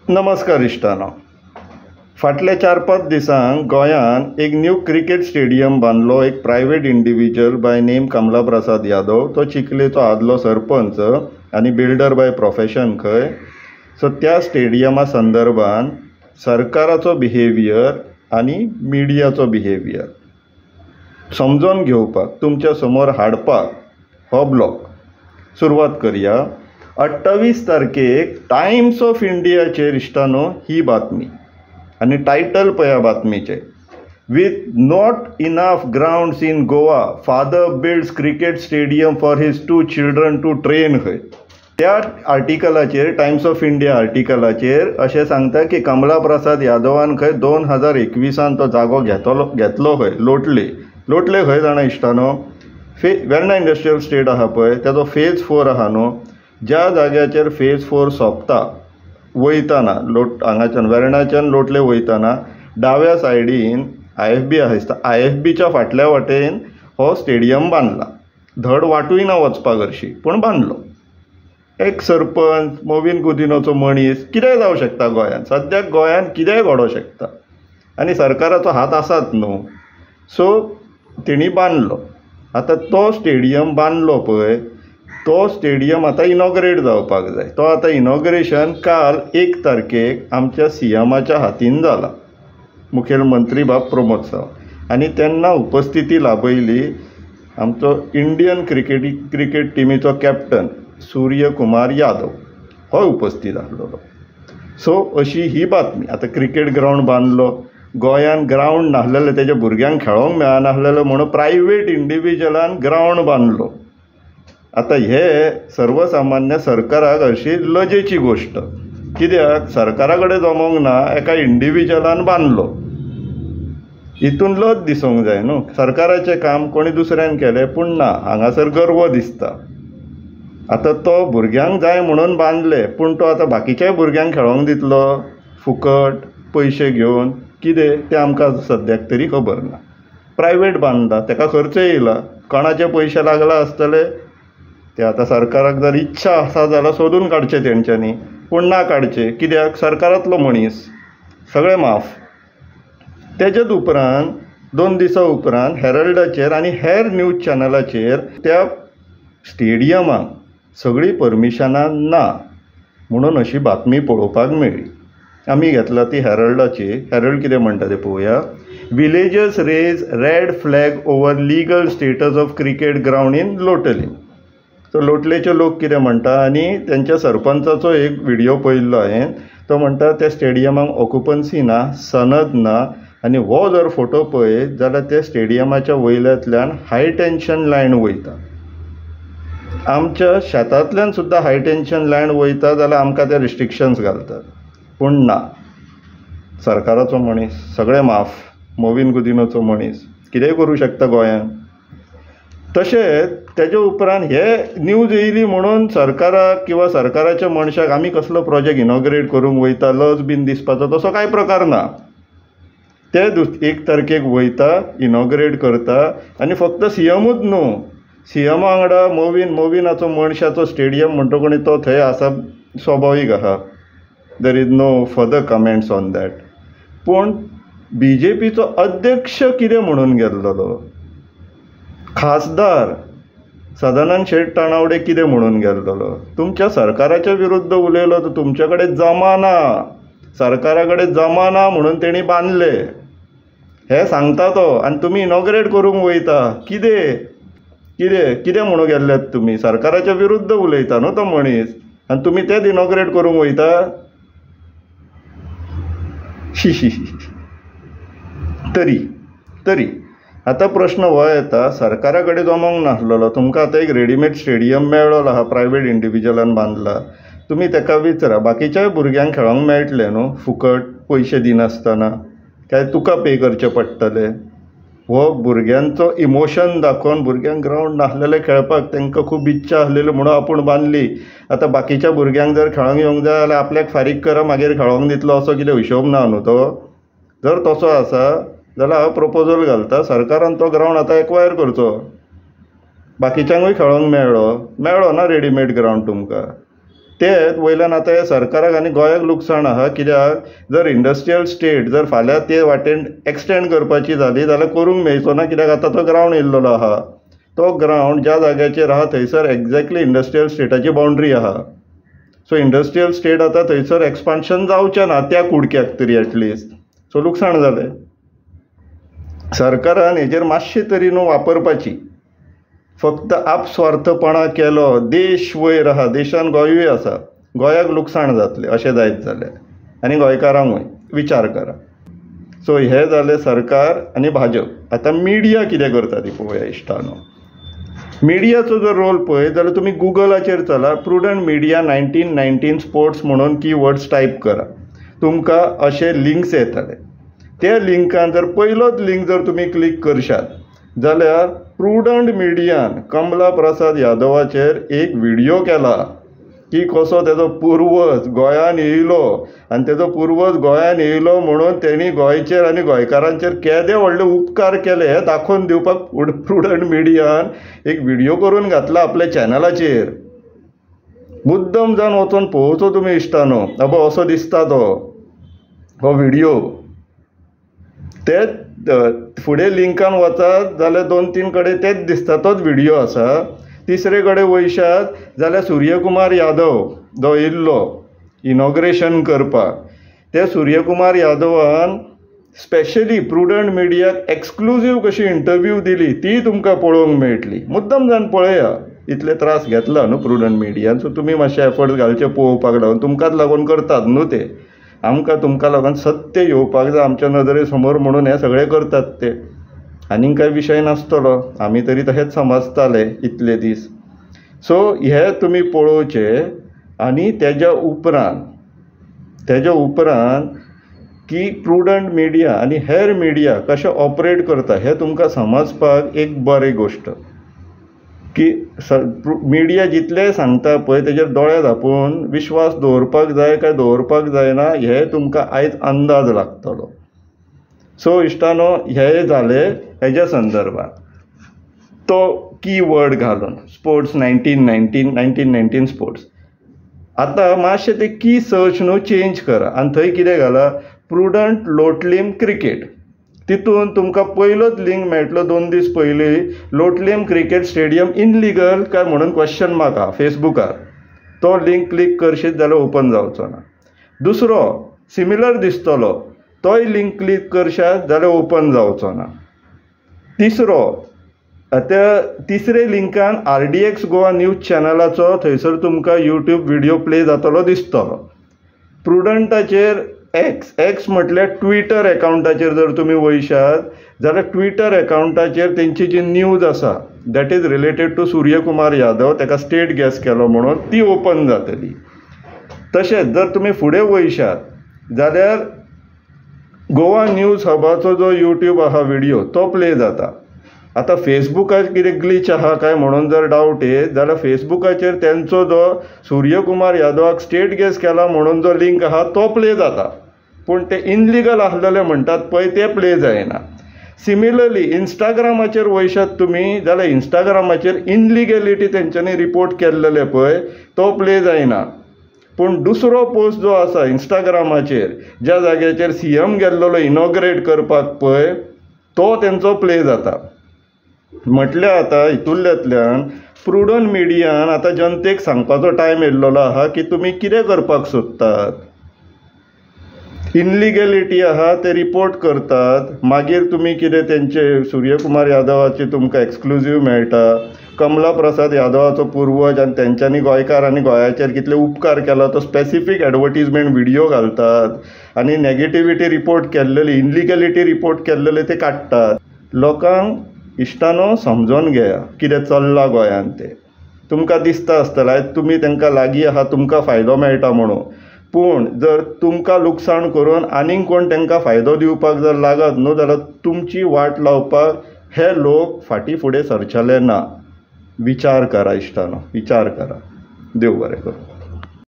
नमस्कार इश्टानो, फाटल्या 4-5 दिसांक गोंयांत एक न्यू क्रिकेट स्टेडियम बांदलो एक private individual by name Kamla Prasad Yadav. तो चिखलेचो आदलो सरपंच आनी बिल्डर बाय प्रोफेशन खंय. सो त्या स्टेडियमा संदर्भान सरकाराचो बिहेवियर आनी मिडियाचो बिहेवियर समजून घेवपाक, तुमच्या समोर हाडपाक हो ब्लॉग सुरवात करया. 28 तारखेक टायम्स ऑफ इंडियाचेर इश्टानो ही बातमी आनी टायटल पळया बातमीचें, with not enough grounds in Goa father builds cricket stadium for his 2 children to train खंय. त्या आर्टिकलाचेर, टायम्स ऑफ इंडिया आर्टिकलाचेर अशें सांगता की कमला प्रसाद यादवान खंय 2021 तो जागो घेतलो खंय, लोटले. लोटले खंय जाणा इश्टानो, वेर्णा इंडस्ट्रियल स्टेट आहा पळय, तेजो फेज 4 आहा न्हू, ज्या जाग्याचेर फेज 4 सोंपता वयताना हांगाच्यान वेर्णाच्यान लोटले वयताना डाव्या सायडीन IFB आहा दिसता, IFBच्या फाटल्या वाटेन हो स्टेडियम बांदला. धड वाटूय ना वचपाक हरशी, पूण बांदलो. एक सरपंच, मोविन गुदिनोचो मनीस, कितेंय जावं शकता गोंयांत. सद्याक गोंयांत कितेंय घडोवंक शकता आनी सरकाराचो हात आसात न्हू. सो तेणी बांदलो. आतां तो स्टेडियम बांदलो पळय, तो स्टेडियम आतां इनॉग्रेट जावपाक जाय. तो आतां इनॉग्रेशन काल 1 तारखेक आमच्या CMच्या हातीन जाला, मुखेलमंत्री बाब प्रमोद सावंत. आनी तेन्ना उपस्थिती लाभयली आमचो Indian cricket टिमीचो captain Surya Kumar Yadav हो उपस्थित आसलेलो. सो अशी ही बातमी. आतां क्रिकेट ग्रावंड बांदलो, गोंयांत ग्रावंड नासलेलें, तेज्या भुरग्यांक खेळोंक मेळनासलेलें म्हणून प्रायवेट इंडिविज्युअलान ग्रावंड बांदलो. आतां हे सर्वसामान्य सरकाराक अशी लजेची गोश्ट, कित्याक सरकारा कडेन जमोंक ना, एका इंडिविज्युअलान बांदलो. हितून लज दिसूंक जाय न्हू, सरकाराचें काम कोणी दुसऱ्यान केलें, पूण ना, हांगासर गर्व दिसता. आतां तो भुरग्यांक जाय म्हणून बांदले, पूण तो आतां बाकीच्याय भुरग्यांक खेळोंक दितलो फुकट पयशे घेवन, कितें तें आमकां सद्याक तरी खबर ना. प्रायवेट बांदला, तेका खर्च येयला, कोणाचे पयशे लागला आसतले ते आतां सरकाराक जर इच्छा आसा जाल्यार सोदून काडचें तेंच्यांनी, पूण ना काडचें, कित्याक सरकारांतलो मनीस, सगळें माफ. तेज्याच उपरांत 2 दिसां उपरांत हेरल्डाचेर आनी हेर न्यूज चॅनलाचेर त्या स्टेडियमाक सगळीं परमिशनां ना म्हणून अशी बातमी पळोवपाक मेळ्ळी. आमी घेतला ती हेरल्डाची. हेरल्ड कितें म्हणटा तें पळोवया. Villagers raise red flag over legal status of cricket ground in Loutolim. So लोटलेचे लोक कितें म्हणटा, आनी तेंच्या सरपंचाचो एक व्हिडियो पळयल्लो हांवें, तो म्हणटा त्या स्टेडियमाक ऑक्युपन्सी ना, सनद ना, आनी हो जर फोटो पळयत जाल्यार त्या स्टेडियमाच्या वयल्यांतल्यान हाय टेन्शन लायन वयता. आमच्या शेतांतल्यान सुद्दां हाय टेन्शन लायन वयता जाल्यार आमकां ते रिस्ट्रिक्शन्स घालतात, पूण ना, सरकाराचो मनीस, सगळें माफ, मोविन गुदिनोचो मनीस कितेंय करूं शकता गोंयांत. तशेंच तेजे उपरांत हे न्यूज येयली म्हणून सरकाराक किंवा सरकाराच्या मनशाक आमी कसलो प्रोजेक्ट इनॉग्रेट करूंक वयता लज बीन दिसपाचो तसो कांय प्रकार ना. ते 1 तारखेक वयता, इनॉग्रेट करता, आनी फक्त CMूच न्हू, CM वांगडा मोविनाचो मनशाचो स्टेडियम म्हणटकूच तो थंय आसा, स्वाभावीक आहा. There is no further comments on that. पूण BJPचो अध्यक्ष कितें म्हणून गेल्लो, खासदार सदानंद शेट तानावडे कितें म्हणून गेल्लो, तुमच्या सरकाराच्या विरुद्ध उलयलो तर तुमच्या कडेन जमाना, सरकारा कडेन जमाना म्हणून तेणी बांदले हें सांगता तो, आनी तुमी इनॉग्रेट करूंक वयता. कितें कितें कितें म्हणून गेल्ल्यात तुमी, सरकाराच्या विरुद्ध उलयता न्हू तो मनीस, आनी तुमी तेच इनॉग्रेट करूंक वयता. शी शी शी. तरी तरी आतां प्रश्न हो येता, सरकारा कडेन जमोंक नासलेलो, तुमकां आतां एक रेडीमेड स्टेडियम मेळ्ळो आहा, प्रायवेट इंडिविज्युअलान बांदला, तुमी तेका विचारा बाकीच्याय भुरग्यांक खेळोंक मेळटलें न्हू फुकट पयशे दिनासतना, काय तुका पे करचें पडटलें. हो भुरग्यांचो इमोशन दाखोवन भुरग्यांक ग्रावंड नासलेलें खेळपाक तांकां खूब इच्छा आसलेली म्हणून आपूण बांदली, आतां बाकीच्या भुरग्यांक जर खेळोंक येवंक जाय जाल्यार आपल्याक फारीक करा मागीर खेळोंक दितलो, असो कितें हिशोब ना न्हू तो. जर तसो आसा जाल्यार हांव प्रपोजल घालता सरकारान तो ग्रावंड आतां एक्वायर करचो, बाकीच्यांकूय खेळोंक मेळ्ळो ना रेडीमेड ग्रावंड तुमकां. ते वयल्यान आतां हे सरकाराक आनी गोंयाक लुकसाण आहा, कित्याक जर इंडस्ट्रियल स्टेट जर फाल्यां ते वाटेन एक्सटेंड करपाची जाली जाल्यार करूंक मेळचो ना, कित्याक आतां तो ग्रावंड येयल्लो आहा. तो ग्रावंड ज्या जाग्याचेर आहा थंयसर एक्झॅक्टली इंडस्ट्रियल स्टेटाची बाउंड्री आहा. सो इंडस्ट्रियल स्टेट आतां थंयसर एक्सपान्शन जावचें ना त्या कुडक्याक तरी एटलिस्ट. सो लुकसाण जालें. सरकारान हेजेर मातशें तरी न्हू वापरपाची, फक्त आपस्वार्थपणा केलो, देश वयर आहा, देशान गोंयूय आसा, गोंयाक लुकसाण जातलें अशें जायत जाल्यार आनी गोंयकारांकूय विचार करा. सो हें जालें सरकार आनी भाजप. आतां मिडिया कितें करता ती पळोवया इश्टानो. मिडियाचो जर रोल पळयत जाल्यार तुमी गुगलाचेर चला, प्रुडंट मिडिया 1919 स्पोर्ट्स म्हणून कीवर्ड्स टायप करा, तुमकां अशे लिंक्स येतले. त्या लिंकान जर पयलोच लिंक जर तुमी क्लिक करशात जाल्यार प्रुडंट मिडियान कमला प्रसाद यादवाचेर एक व्हिडियो केला की कसो तेजो पुर्वज गोंयान येयलो आनी तेजो पुर्वज गोंयान येयलो म्हणून तेणी गोंयचेर आनी गोंयकारांचेर केदे व्हडले उपकार केले हे दाखोवन दिवपाक प्रुडंट मिडियान एक व्हिडियो करून घातला आपल्या चॅनलाचेर. मुद्दम जावन वचोन पळोवचो तुमी इश्टानो, अबो असो दिसता तो हो व्हिडियो. ते फुडें लिंकान वचात जाल्यार 2-3 कडेन तेच दिसता, तोच व्हिडियो आसा. तिसरे कडेन वयशात जाल्यार सूर्यकुमार यादव जो येयल्लो इनॉग्रेशन करपाक, त्या सूर्यकुमार यादवान स्पेशली प्रुडंट मिडियाक एक्सक्लुजीव कशी इंटरव्यू दिली ती तुमकां पळोवंक मेळटली. मुद्दम जावन पळया, इतले त्रास घेतला न्हू प्रुडंट मिडियान, सो तुमी मातशे एफर्ट्स घालचे पळोवपाक लागून, तुमकांच लागून करतात न्हू ते. आमकां तुमकां लागून सत्य येवपाक जाय आमच्या नदरे समोर म्हणून हें सगळें करतात ते. आनीक कांय विशय नासतलो, आमी तरी तशेंच समजताले इतले दीस. सो हे तुमी पळोवचे आनी तेज्या उपरांत की प्रुडंट मिडिया आनी हेर मिडिया कशें ऑपरेट करता हें तुमकां समजपाक एक बरी गोश्ट की मिडिया जितलें सांगता पळय तेजेर दोळे धांपून विश्वास दवरपाक जाय काय दवरपाक जायना हें तुमकां आयज अंदाज लागतलो. सो इश्टानो हे जालें हेज्या संदर्भात तो कीवर्ड घालून स्पोर्ट्स 1919 1919 स्पोर्ट्स. आतां मातशें ते की सर्च न्हू चेंज करा आनी थंय कितें घाला, प्रुडंट लोटलीम क्रिकेट. तितून तुमकां पयलोच लिंक मेळटलो 2 दीस पयलीं, लोटलीम क्रिकेट स्टेडियम इनलिगल काय म्हणून क्वेश्चन मार्क आहा फेसबुकार, तो लिंक क्लिक करशीत जाल्यार ओपन जावचो ना. दुसरो सिमिलर दिसतलो, तोय लिंक क्लिक करशात जाल्यार ओपन जावचो ना. तिसरो, त्या तिसरे लिंकान RDX Goa news चॅनलाचो थंयसर तुमकां यूट्यूब व्हिडियो प्ले जातलो दिसतलो. प्रुडंटाचेर एक्स म्हटल्यार ट्विटर एकावंटाचेर जर तुमी वयशात जाल्यार ट्विटर एकावंटाचेर तेंची जी न्यूज आसा that is related to Suryakumar Yadav, ताका स्टेट गॅस केलो म्हणून, ती ओपन जातली. तशेंच जर तुमी फुडें वयशात जाल्यार गोवा न्यूज हबाचो जो यूट्यूब आहा व्हिडियो तो प्ले जाता. आतां फेसबुकार कितें ग्लीच आहा काय म्हणून जर डावट येत जाल्यार फेसबुकाचेर तेंचो जो सूर्यकुमार यादवाक स्टेट गॅस केला म्हणून जो लिंक आहा तो प्ले जाता, पूण ते इनलिगल आसलेले म्हणटात पळय ते प्ले जायना. सिमिलरली इंस्टाग्रामाचेर वयशात तुमी जाल्यार इंस्टाग्रामाचेर इनलिगेलिटी तेंच्यांनी रिपोर्ट केल्लेले पळय तो प्ले जायना, पूण दुसरो पोस्ट जो आसा इंस्टाग्रामाचेर ज्या जाग्याचेर CM गेल्लेलो इनॉग्रेट करपाक पळय तो तेंचो प्ले जाता. म्हटल्यार आतां हितूंतल्यान प्रुडंट मिडियान आतां जनतेक सांगपाचो टायम येयल्लो आहा की तुमी कितें करपाक सोदतात. इनलिगेलिटी आहा ते रिपोर्ट करतात, मागीर तुमी कितें तेंचे सूर्यकुमार यादवाची तुमकां एक्सक्लुजीव मेळटा, कमला प्रसाद यादवाचो पुर्वज आनी तेंच्यांनी गोंयकार आनी गोंयाचेर कितले उपकार केला तो स्पेसिफीक एडवर्टीजमेंट व्हिडियो घालतात आनी नेगेटिविटी रिपोर्ट केल्लेली, इनलिगेलिटी रिपोर्ट केल्लेले ते काडटात. लोकांक इश्टानो समजोन घेया कितें चल्लां गोंयांत तें. तुमकां दिसता आसतलें आयज तुमी तांकां लागीं आहा तुमकां फायदो मेळटा म्हणून, पूण जर तुमकां लुकसाण करून आनीक कोण तांकां फायदो दिवपाक जर लागत न्हू जाल्यार तुमची वाट लावपाक हे लोक फाटीं फुडें सरचेले ना. विचार करा इश्टानो, विचार करा. देव बरें करूं.